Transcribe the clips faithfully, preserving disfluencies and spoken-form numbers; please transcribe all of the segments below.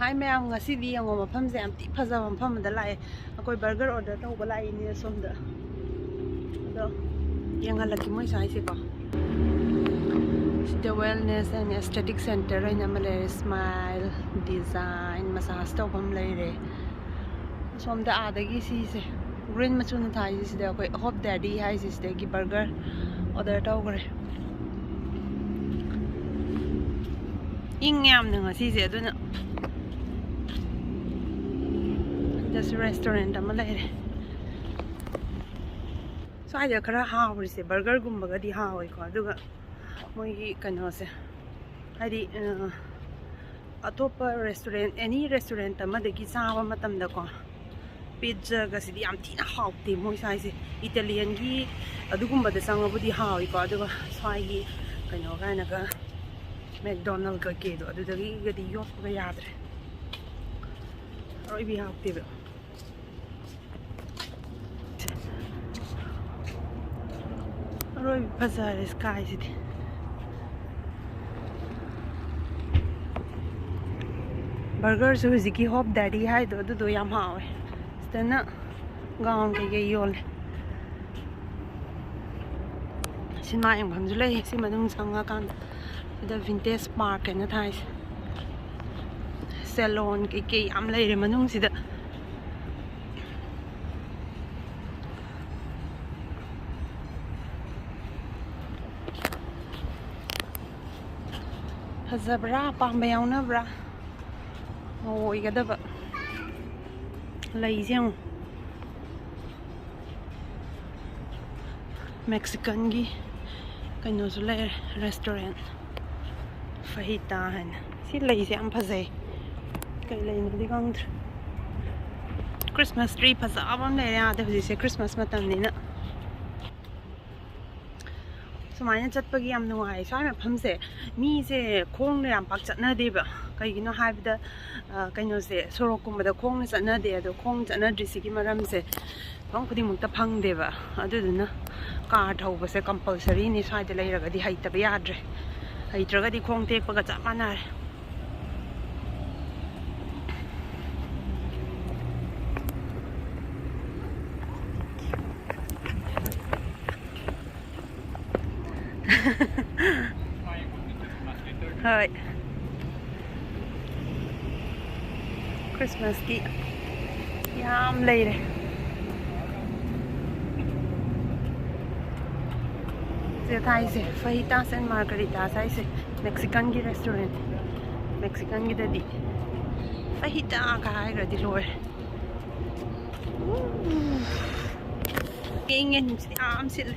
ꯍꯥꯏ ꯃꯌꯥꯝ, ꯉꯁꯤꯗꯤ ꯌꯦꯡꯉꯣ, ꯃꯐꯝꯁꯦ ꯌꯥꯝ ꯊꯤ ꯐꯖꯕ ꯃꯐꯝ ꯑꯃꯗ ꯂꯥꯛꯑꯦ꯫ ꯑꯩꯈꯣꯏ burger order ꯇꯧꯕ ꯂꯥꯛꯏꯅꯦ ꯁꯣꯝꯗ꯫ ꯑꯗꯣ ꯌꯦꯡꯍꯜꯂꯛꯀꯦ ꯃꯣꯏ ꯁ꯭ꯋꯥꯏꯁꯦꯀꯣ꯫ ꯁꯤꯗ wellness and aesthetic center ꯍꯥꯏꯅ ꯑꯃ ꯂꯩꯔꯦ, smile, design, massage ꯇꯧꯐꯝ ꯂꯩꯔꯦ꯫ ꯁꯣꯝꯗ ꯑꯥꯗꯒꯤ ꯁꯤꯁꯦ green ꯃꯆꯨꯅ ꯊꯥꯏꯁꯦ, ꯁꯤꯗ ꯑꯩꯈꯣꯏ Hope Daddy ꯍꯥꯏꯁꯦ, ꯁꯤꯗꯒꯤ burger order ꯇꯧꯈ꯭ꯔꯦ꯫ ꯏꯪ ꯌꯥꯝꯅ ꯉꯁꯤꯁꯦ, ꯑꯗꯨꯅ ꯁꯤꯗꯁꯨ restaurant ꯑꯃ ꯂꯩꯔꯦ꯫ ꯁ꯭ꯋꯥꯏꯗ ꯈꯔ ꯍꯥꯎꯔꯤꯁꯦ burgerꯒꯨꯝꯕꯒꯗꯤ ꯍꯥꯎꯋꯦꯀꯣ, ꯑꯗꯨꯒ ꯃꯣꯏꯒꯤ ꯀꯩꯅꯣꯁꯦ, ꯍꯥꯏꯗꯤ ꯑꯇꯣꯞꯄ restaurant, any restaurant ꯑꯃꯗꯒꯤ ꯆꯥꯕ ꯃꯇꯝꯗꯀꯣ, pizzaꯒꯁꯤꯗꯤ ꯌꯥꯝ ꯊꯤꯅ ꯍꯥꯎꯇꯦ꯫ ꯃꯣꯏ ꯁ꯭ꯋꯥꯏꯁꯦ Italianꯒꯤ ꯑꯗꯨꯒꯨꯝꯕꯗ ꯆꯪꯉꯕꯨꯗꯤ ꯍꯥꯎꯏꯀꯣ, ꯑꯗꯨꯒ ꯁ꯭ꯋꯥꯏꯒꯤ ꯀꯩꯅꯣ ꯀꯥꯏꯅꯒ McDonaldꯀ ꯀꯦꯗꯣ, ꯑꯗꯨꯗꯒꯤꯒꯗꯤ ꯌꯣꯠꯄꯒ ꯌꯥꯗ꯭ꯔꯦ꯫ ꯑꯔꯣꯏꯕꯤ ꯍꯥꯎꯇꯦꯕ꯫ ꯑꯔꯣꯏꯕꯤ ꯐꯖꯔꯦ skyꯁꯤꯗꯤ꯫ Burgerꯁꯨ ꯍꯧꯖꯤꯛꯀꯤ Hope Daddy ꯍꯥꯏꯗꯣ, ꯑꯗꯨꯗꯣ ꯌꯥꯝ ꯍꯥꯎꯋꯦ꯫ ꯁꯤꯗꯅ gown ꯀꯩꯀꯩ ꯌꯣꯜꯂꯦ꯫ ꯁꯤꯅꯦꯃꯥ ꯌꯦꯡꯐꯝꯁꯨ ꯂꯩ ꯁꯤ ꯃꯅꯨꯡ ꯆꯪꯉꯀꯥꯟꯗ꯫ ꯁꯤꯗ Vintage Park ꯍꯥꯏꯅ ꯊꯥꯏꯁꯦ, salon ꯀꯩꯀꯩ ꯌꯥꯝ ꯂꯩꯔꯦ ꯃꯅꯨꯡꯁꯤꯗ꯫ ꯐꯖꯕ꯭ꯔꯥ? ꯄꯥꯝꯕ ꯌꯥꯎꯅꯕ꯭ꯔꯥ? ꯃꯧ ꯑꯣꯏꯒꯗꯕ꯫ ꯂꯩꯁꯦ ꯌꯦꯡꯉꯨ꯫ Mexicanꯒꯤ ꯀꯩꯅꯣꯁꯨ ꯂꯩꯔꯦ, restaurant, fajita ꯍꯥꯏꯅ꯫ ꯁꯤ ꯂꯩꯁꯦ ꯌꯥꯝ ꯐꯖꯩ꯫ ꯀꯩ ꯂꯩꯅꯣꯗꯤ ꯈꯪꯗ꯭ꯔꯦ꯫ Christmas tree ꯐꯖꯕ ꯑꯃ ꯂꯩꯔꯦ ꯑꯥꯗ꯫ ꯍꯧꯖꯤꯛꯁꯦ Christmas ꯃꯇꯝꯅꯤꯅ꯫ ꯁꯨꯃꯥꯏꯅ ꯆꯠꯄꯒꯤ ꯌꯥꯝ ꯅꯨꯡꯉꯥꯏ꯫ ꯁ꯭ꯋꯥꯏ ꯃꯐꯝꯁꯦ ꯃꯤꯁꯦ ꯈꯣꯡꯅ ꯌꯥꯝ ꯄꯥꯛ ꯆꯠꯅꯗꯦꯕ꯫ ꯀꯩꯒꯤꯅꯣ ꯍꯥꯏꯕꯗ, ꯑ, ꯀꯩꯅꯣꯁꯦ, ꯁꯣꯔꯣꯛꯀꯨꯝꯕꯗ ꯈꯣꯡꯅ ꯆꯠꯅꯗꯦ꯫ ꯑꯗꯣ ꯈꯣꯡ ꯆꯠꯅꯗ꯭ꯔꯤꯁꯤꯒꯤ ꯃꯔꯝꯁꯦ ꯃꯐꯝ ꯈꯨꯗꯤꯡꯃꯛꯇ ꯐꯪꯗꯦꯕ꯫ ꯑꯗꯨꯗꯨꯅ car ꯊꯧꯕꯁꯦ compulsoryꯅꯤ ꯁ꯭ꯋꯥꯏꯗ ꯂꯩꯔꯒꯗꯤ, ꯍꯩꯇꯕ ꯌꯥꯗ꯭ꯔꯦ꯫ ꯍꯩꯇ꯭ꯔꯒꯗꯤ ꯈꯣꯡ ꯇꯦꯛꯄꯒ ꯆꯞ ꯃꯥꯟꯅꯔꯦ꯫ ꯍꯣꯏ, ꯈ꯭ꯔꯤꯁꯃꯥꯁꯀꯤ ꯌꯥꯝ ꯂꯩꯔꯦ꯫ ꯁꯤꯗ ꯊꯥꯏꯁꯦ ꯐꯍꯤꯇꯥꯁ ꯑꯦꯟ ꯃꯥꯔꯒꯔꯤꯇꯥꯁ ꯍꯥꯏꯁꯦ ꯃꯦꯛꯁꯤꯀꯟꯒꯤ ꯔꯦꯁꯇꯨꯔꯦꯟ꯫ ꯃꯦꯛꯁꯤꯀꯟꯒꯤꯗꯗꯤ ꯐꯍꯤꯇꯥꯒ ꯍꯥꯏꯈ꯭ꯔꯗꯤ ꯂꯣꯏꯔꯦ꯫ ꯏꯪꯉꯦ, ꯅꯨꯡꯁꯤꯠ ꯌꯥꯝ ꯁꯤꯠꯂꯦ꯫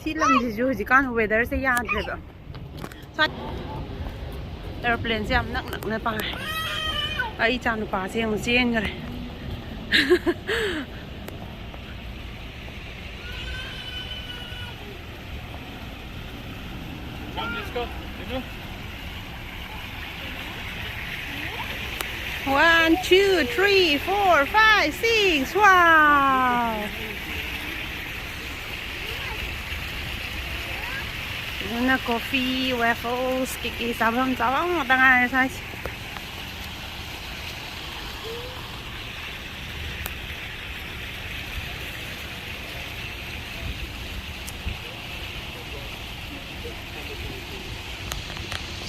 ꯁꯤ ꯂꯝꯁꯤꯁꯨ ꯍꯧꯖꯤꯛꯀꯥꯟ ꯋꯦꯗꯔꯁꯦ ꯌꯥꯗ꯭ꯔꯦꯕ꯫ ꯑꯦꯔꯣꯄ꯭ꯂꯦꯟꯁꯦ ꯌꯥꯝ ꯅꯛ ꯅꯛꯅ ꯄꯥꯏ꯫ ꯑꯩ ꯏꯆꯥ ꯅꯨꯄꯥꯁꯦ ꯑꯃꯨꯛ ꯆꯦꯟꯈ꯭ꯔꯦ꯫ One, two, three, four, five, six. Wow! ꯑꯗꯨꯅ coffee, waffles, ꯀꯩꯀꯩ ꯆꯥꯐꯝ ꯆꯥꯐꯝ ꯉꯥꯛꯇ ꯉꯥꯏꯔꯦ ꯁ꯭ꯋꯥꯏꯁꯦ꯫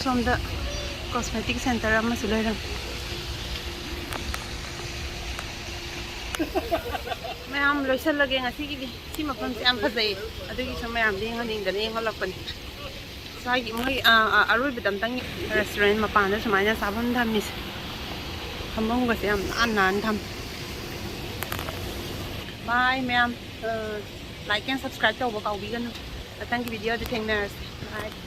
ꯁꯣꯝꯗ cosmetic center ꯑꯃꯁꯨ ꯂꯩꯔꯝꯃꯤ꯫ ꯃꯌꯥꯝ ꯂꯣꯏꯁꯜꯂꯒꯦ ꯉꯁꯤꯒꯤꯗꯤ꯫ ꯁꯤ ꯃꯐꯝꯁꯦ ꯌꯥꯝ ꯐꯖꯩ, ꯑꯗꯨꯒꯤꯁꯨ ꯃꯌꯥꯝꯗ ꯌꯦꯡꯍꯟꯅꯤꯡꯗꯅ ꯌꯦꯡꯍꯜꯂꯛꯄꯅꯤ꯫ ꯁ꯭ꯋꯥꯏꯒꯤ ꯃꯣꯏ, ꯑꯥ, ꯑꯥ, ꯑꯔꯣꯏꯕꯗ ꯑꯝꯇꯪ restaurant ꯃꯄꯥꯟꯗ ꯁꯨꯃꯥꯏꯅ ꯆꯥꯐꯝ ꯊꯝꯃꯤꯁꯦ꯫ ꯐꯃꯨꯡꯒꯁꯦ ꯌꯥꯝ ꯅꯥꯟ ꯅꯥꯟ ꯊꯝꯃꯦ꯫ Bye ꯃꯌꯥꯝ꯫ ꯑꯥ, like and subscribe ꯇꯧꯕ ꯀꯥꯎꯕꯤꯒꯅꯨ꯫ ꯃꯊꯪꯒꯤ video ꯗ ꯊꯦꯡꯅꯔꯁꯦ꯫ Bye꯫